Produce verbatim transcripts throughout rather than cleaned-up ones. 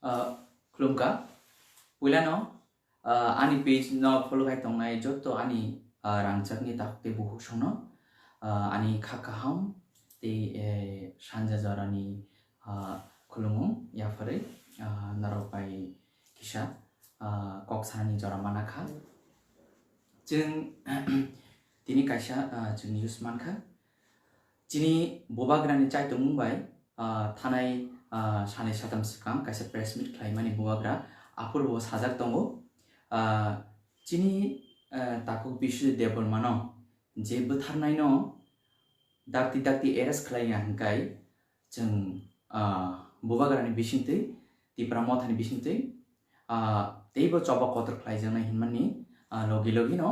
Ah, khulumkha. Puilano, ah, ani page no follow khai tongnai joto ani, ah, rangchakni takhuk tei bukhuk songno, ah, ani kha kaham tei, eh, sanja jorani, ah, khulumung yapharwi, ah, norok bai kisa, ah, kok sanani jora mana kha. Chwng tini kaisa, ah, chwng news mankha. Chini bubagrani chaitongmung bai, ah, thanai, ah, sanai satam swkang kaisa press meet khlaimani bubagra aphuru bo sajak tongo. Ah, chini, ah, takhuk Biswajit Debbarmano je bwtharnaino dakti dakti arrest khlaiya hinkai chwng, ah, bubagrani bisingtwi, Tipra Mothani bisingtwi, ah, teibo choba kotor khlaijaknai hinmani, ah, logi logino,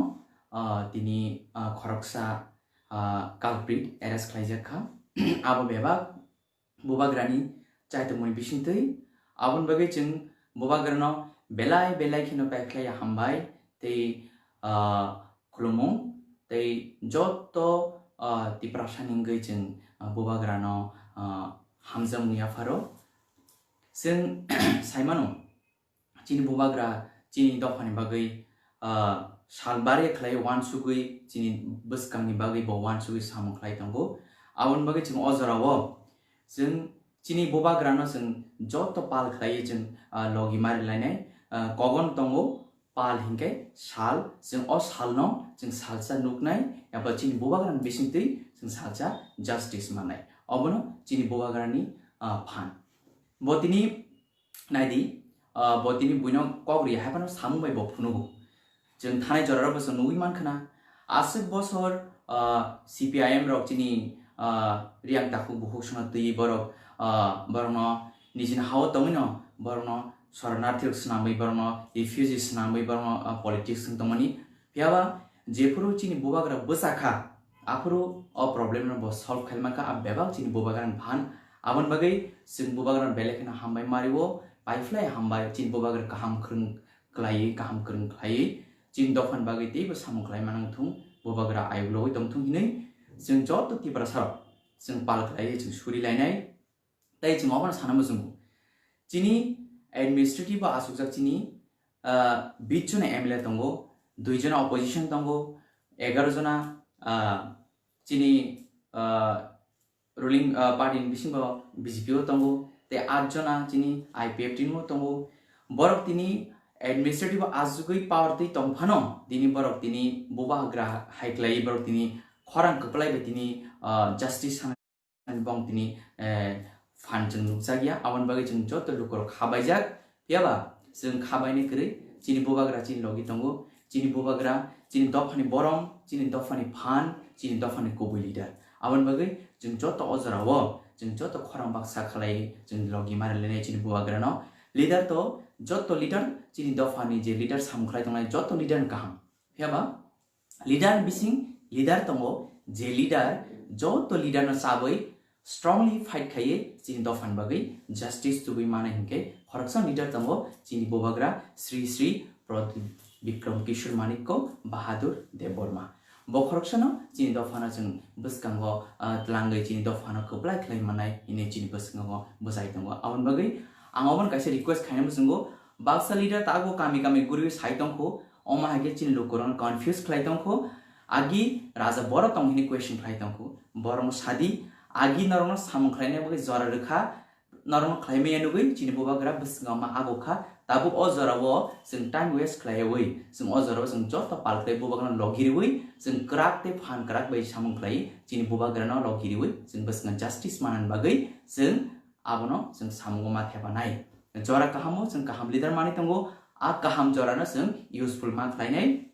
ah, tini, ah, khoroksa, ah, culprit arrest khlaijak kha. Abo bebak bubagrani chaitongmani bisingtwi. Aboni bagwi chwng bubagrano belai belai kheno kaikhlai hambai tei, ah, khulumung tei joto, ah, Tiprasani wngwi chwng, ah, bubagrano, ah, hamjakmung yapharo. Chwng saimano, chini bubagra chini dophani bagwi, ah, sal barya khlai uansugwi chini bwskangni bagwi bo uansugwi samung khlai tongo. Aboni bagwi chwng o jorao chwng chini bubagrano chwng joto pal khlaiwi chwng, ah, logi mari lainai, ah, kogon tongo pal hinkhe sal, chwng o salno chwng salsa nuknai eba chini bubagrani bisingtwi chwng salsa justice mannai. Obono chini bubagrani, ah, phan. Bo tini naidi, ah, bo tini buino kok ri hai phano samung bai bo phunugo. Chwng thanai joraro bo chwng nugwi mankha na. Aswk bosor, ah, C P I M rok chini, ah, riyang takhuk bukhuk songno twi borok, ah, borokno nijini hao tongwino borokno soronarthi rok swnamwi borokno refugee swnamwi borokno, ah, politics wng tongmani. Phiyaba jephuru chini bubagra bwsa kha, aphuru o problem no bo solve khaima kha, a bebak chini bubagra ni phan. Aboni bagwi chwng bubagra no belai kheno hambai mario, paiphlai hambai chini bubagra kaham kwrwng khlaiwi, kaham kwrwng khlaiwi chini dophani bagwi teibo samung khlai manang thung, bubagra ayuk logwi tong thung hinwi chwng joto Tiprasa rok chwng pal khlaiwi chwng suri lainai. Tei chwng obono sana muchungo. Chini administrative o achukjak chini, ah, bis jona M L A tongo, dui jona opposition tongo, egaroh jona, ah, chini, ah, ruling, ah, party ni bisingo B J P o tongo, tei aat jona chini I P F T ni o tongo. Borok tini administrative o achugwi power twi tong phano, tini borok tini bubagra hai khlai borok tini khorang kwplai bai tini, ah, justice bong tini, eh, phan chwng nukjakya, aboni bagwi chwng joto lukurok khabaijak. Phiyaba chwng khabainai kwrwi chini bubagra chini logi tongo, chini bubagra chini dophani borom, chini dophani phan, chini dophani kubui leader. Aboni bagwi chwng joto o jorao chwng joto khorang baksa khlai chwng logi mari lainai chini bubagrano. Leader to joto leader chini dophani je leader samung khlai tongnai joto leader ni kaham. Phiyaba leader bising leader tongo, je leader joto leader no chabwi strongly fight khaiwi chini dophani bagwi justice tubui mano hinkhe khoroksa leader tongo chini bubagra Sri Sri Pradip Bikram Kishore Manikya Bahadur Debbarma. Bo khoroksano chini dophano chwng bwskango, ah, twlangwi chini dophano kwplai khlai mannai hinwi chini bwskango bwchai tongo. Aboni bagwi ang obono kaisa request khaina muchungo, baksa leader tabuk kami kami guriwi sai tongkhu, omo hai khe chini lukurokno confuse khlai tongkhu. Agi raja boro tong hini question khlai tongkhu. Borokno sadi, agi norokno samung khlaina bagwi jora rwkha, norokno khlai maya nugwi chini bubagra bwskango ma agukha. Tabuk o jorao chwng time waste khlaiwi, chwng o jorao chwng joto pal khlai bubagrano logi riwi, chwng kwrak tei phan kwrak bai samung khlai chini bubagrano logi riwi, chwng bwskango justice manani bagwi chwng abono chwng samungo ma thepanai. Jora kahamo chwng kaham leader manwi tongo, a kaham jorano chwng useful ma khlainai.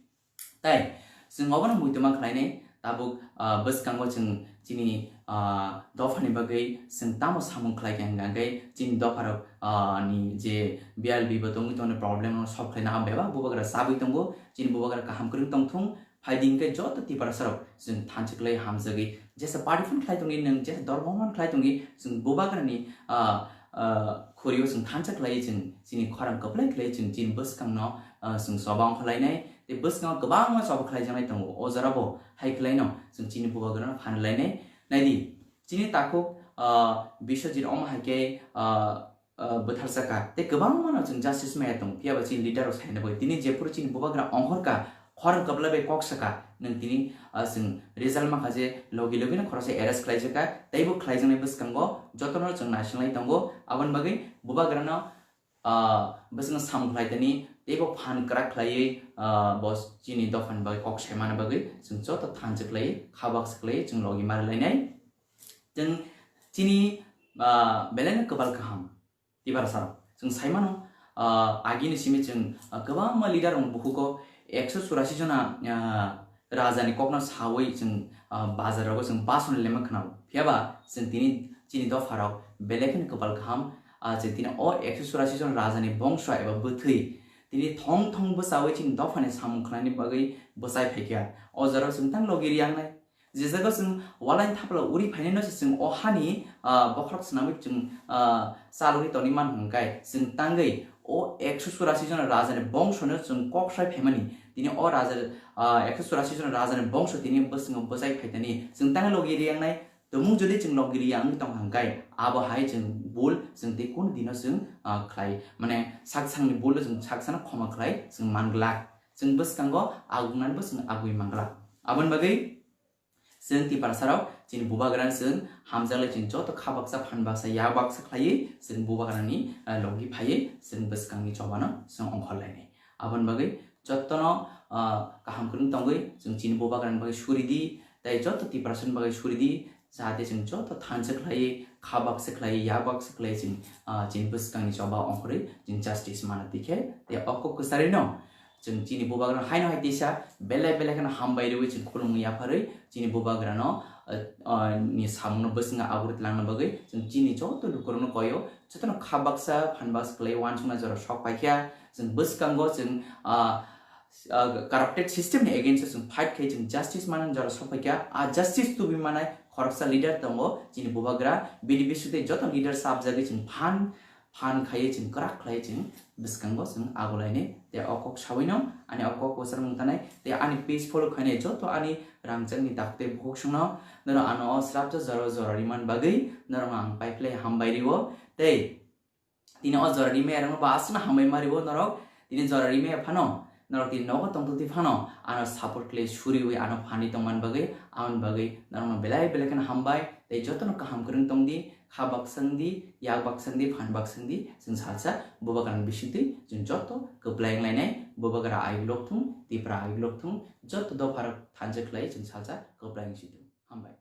Tai chwng obono muitoma khlainai, tabuk, ah, bwskango chwng chini, ah, dophani bagwi chwng tamo samung khlai kha hwnkha hwnkhe chini dopharok, ah, ni je B L B bo tongwi tongni problem no solve khlaina bebak bubagra chabwi tongo, chini bubagra kaham kwrwng tongthung. Phaidi hwnkhe joto Tiprasarok chwng thansa khlai hamjagwi jesa party phano khlai tongdi, nwng jesa dormo phano khlai tongdi, chwng bubagrani, ah, ah, khorio chwng thansa khlai chwng chini khorang kwplai khlai chwng chini bwskangno, ah, chwng choba ongkhorlainai. Tei bwskango kwbangma choba khlaijaknai tongo. O jorabo hai khlaino chwng chini bubagrano phan lainai. Naidi, chini takhuk, ah, Biswajit omo hai khe, ah, ah, bwtharjakha, tei kwbangmano chwng justice maya tongo, phiyaba chini leader rok saina bagwi tini jephuru chini bubagra ongkhorkha, khorang kwplai bai kok saka, nwng tini, ah, chwng result mankha je logi logino khoroksa arrest khlaijakha, teibo khlaijaknai bwskango jotono chwng naisinglai tongo. Aboni bagwi bubagrano, ah, bwskango samung khlaitani teibo phan kwrak khlaiwi, ah, bo chini dophani bagwi kok saimani bagwi chwng joto thansa khlaiwi, kha baksa khlaiwi chwng logi marilainai. Chwng chini, ah, belai no kwbal kaham Tiprasa rok. Chwng sai mano, ah, agini simi chwng, ah, kwbangma leader rok bukugo ekso churasi jona, ah, raja ni kokno sawi chwng, ah, bazar rogo chwng bason lema khwnao. Phiyaba chwng tini chini dopha rok belai kheno kwbal kaham, ah, chwng tini o ekso churasi jona raja ni bongso eba bwthwi tini thong thong bwchawi chini dopha ni samung khlaini bagwi bwchai phaikha. O jora chwng tang logi riyangnai. Je jaga chwng walai thapla uri phainai no se chwng o hani, ah, bokhorok swnamwi chwng, ah, chalwi tongwi man hwnkhe chwng tangwi o ekso churasi jona raja ni bongso no chwng kok sai phaimani. Tini o raja, ah, ekso churasi jona raja ni bongso tini bwswngo bwchai phaitani chwng tangwi logi riyangnai. Tumung jodi chwng logi riyang wngwi tong hwnkhe abo hai chwng bul chwng tei kun dino chwng, ah, khlai mane sak sangni bul chwng sak sano khoma khlai chwng man glak. Chwng bwskango agungnani bo chwng agui man glak. Aboni bagwi Chwng Tiprasa rok chini bubagrani chwng hamjakle chini joto kha baksa phan baksa yak baksa khlaiwi chwng bubagrani, ah, logi phaiwi chwng bwskangni chobano chwng ongkhor lainai. Aboni bagwi jotono, ah, kaham kwrwng tongwi chwng chini bubagrani bagwi suri di tei joto Tiprasa ni bagwi suri di jahate chwng joto thansa khlaiwi kha baksa khlaiwi yak baksa khlaiwi chwng, ah, chini bwskangni choba ongkhorwi chwng justice mana tikhe tei o kok kwcharino Chwng chini bubagrano haino hai tisa belai belai kheno hambai rwui chwng khulumung yapharwi chini bubagrano, ah, ah, ni samungno bwswngo aburi tlangna bagwi chwng chini joto lukurokno koio, jotono kha baksa phan baksa kwlai uansukna jora sok paikha. Chwng bwskango chwng, ah, ah, corrupted system ni against o chwng fight khai chwng justice manna jora sok paikha. A justice tubi manai khoroksa leader tongo chini bubagra, bini bisingtwi joto leader sabjagwi chwng phan phan khaiwi chwng kwrak khlaiwi chwng bwskango chwng agulainai. Tei o kok sawino ani o kok kwchar mung tanai tei ani page follow khainai joto ani rangchakni dakti bukhuk songno norok ano o swrapsa jora jora rimani bagwi norokno ang paiphlai hambai rio. Tei tini o jora rimaya rokno bo aswkno hambai ma rio norok. Tini jora rimaya phano norok tini nogo tongtwtwi phano ano support khlai suriwi ano phanwi tongmani bagwi, aboni bagwi norokno belai belai kheno hambai tei jotono kaham kwrwng tongdi. Kha baksa wngdi, yak baksa wngdi, phan baksa wngdi, chwng salsa bubagrani bisingtwi chwng joto kwplai wnglainai. Bubagra ayuk lok thung, Tipra ayuk lok thung, joto dopharok thansa khlai chwng salsa kwplai wngsi thung. Hambai.